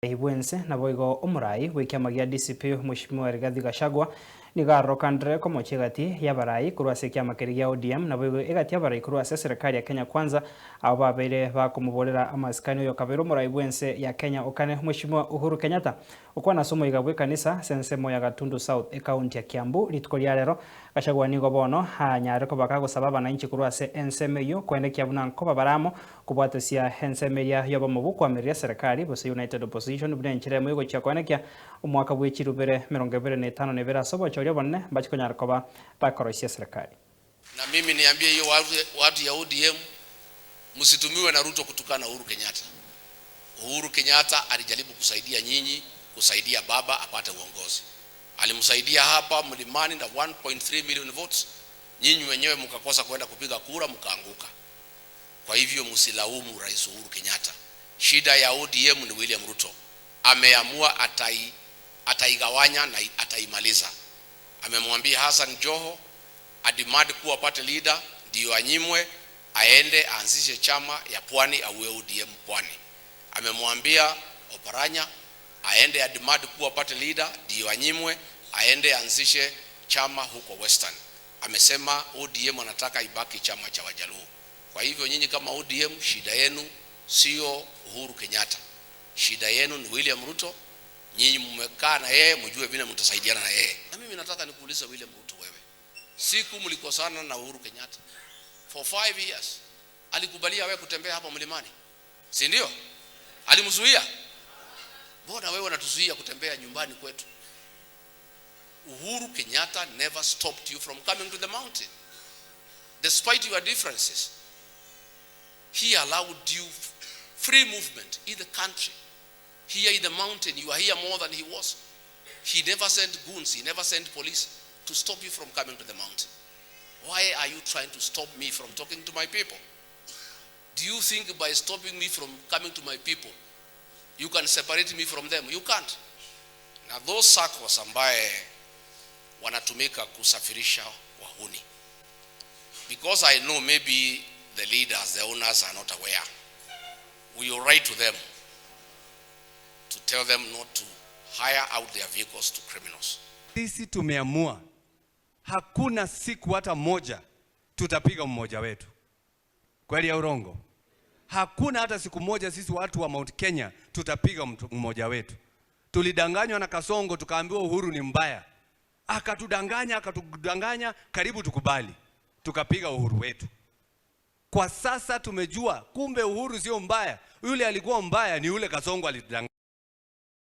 Bwense naboigo omorai bw'ekiama gia DCP Mheshimiwa Rigathi Gachagua nigo arorokandire komochia egati y'abarai korwa ase ekiama keria gia ODM naboigo egati y'abarai korwa ase eserekari ya Kenya Kwanza abo babeire bakomoborera amasikani oyo kabere omorai bwense ya Kenya okane Mheshimiwa Uhuru Kenyatta okwana ase omoiga bw'ekanisa ase ensemo ya Gatundu South ekaunti ya Kiambu rituko ria rero Gachagua nigo bono anyare koba kagosaba abananchi korwa ase ensemo eyio koenekia buna nkoba bare amo kobwatesia ensemo eria y'obomo bw'okoamereria serikali gose United Opposition buna enchera emo egochia koenekia omwaka bwe chirubere 25 ase obochori obonene mbachi konyara koba bakoroisia serikali. Na mimi niambie hiyo watu ya ODM, msitumiwe na Ruto kutukana Uhuru Kenyatta. Uhuru Kenyatta alijaribu kusaidia nyinyi, kusaidia baba apate uongozi. Alimsaidia hapa mlimani na 1.3 million votes. Nyinyi wenyewe mkakosa kwenda kupiga kura mkaanguka. Kwa hivyo msilaumu Rais Uhuru Kenyatta. Shida ya ODM ni William Ruto. Ameamua ataigawanya na ataimaliza. Amemwambia Hassan Joho ademand kuwa party leader ndio anyimwe aende aanzishe chama ya Pwani auwe ODM Pwani. Amemwambia Oparanya aende ademand kuwa party leader ndio anyimwe aende aanzishe chama huko Western. Amesema ODM anataka ibaki chama cha Wajaluo. Kwa hivyo nyinyi kama ODM, shida yenu sio Uhuru Kenyatta, shida yenu ni William Ruto. Nyinyi mmekaa na yeye, mjue vile mtasaidiana na yeye. Na mimi nataka nikuulize William Ruto, wewe siku mlikosana na Uhuru Kenyatta for 5 years, alikubalia wewe kutembea hapa mlimani, si ndio? Alimzuia? Mbona wewe unatuzuia kutembea nyumbani kwetu? Uhuru Kenyatta never stopped you from coming to the mountain despite your differences. He allowed you free movement in the country. Here in the mountain, you are here more than he was. He never sent goons, he never sent police to stop you from coming to the mountain. Why are you trying to stop me from talking to my people? Do you think by stopping me from coming to my people, you can separate me from them? You can't. Na those SACCOs ambaye wanatumika kusafirisha wahuni, because I know maybe the leaders, the owners are not aware, we will write to them to tell them not to hire out their vehicles to criminals. Sisi tumeamua hakuna siku hata moja tutapiga mmoja wetu. Kweli au urongo? Hakuna hata siku moja sisi watu wa Mount Kenya tutapiga mtu mmoja wetu. Tulidanganywa na Kasongo, tukaambiwa Uhuru ni mbaya, akatudanganya akatudanganya, karibu tukubali, tukapiga Uhuru wetu. Kwa sasa tumejua kumbe Uhuru sio mbaya, yule alikuwa mbaya ni yule Kasongo alitudanganya.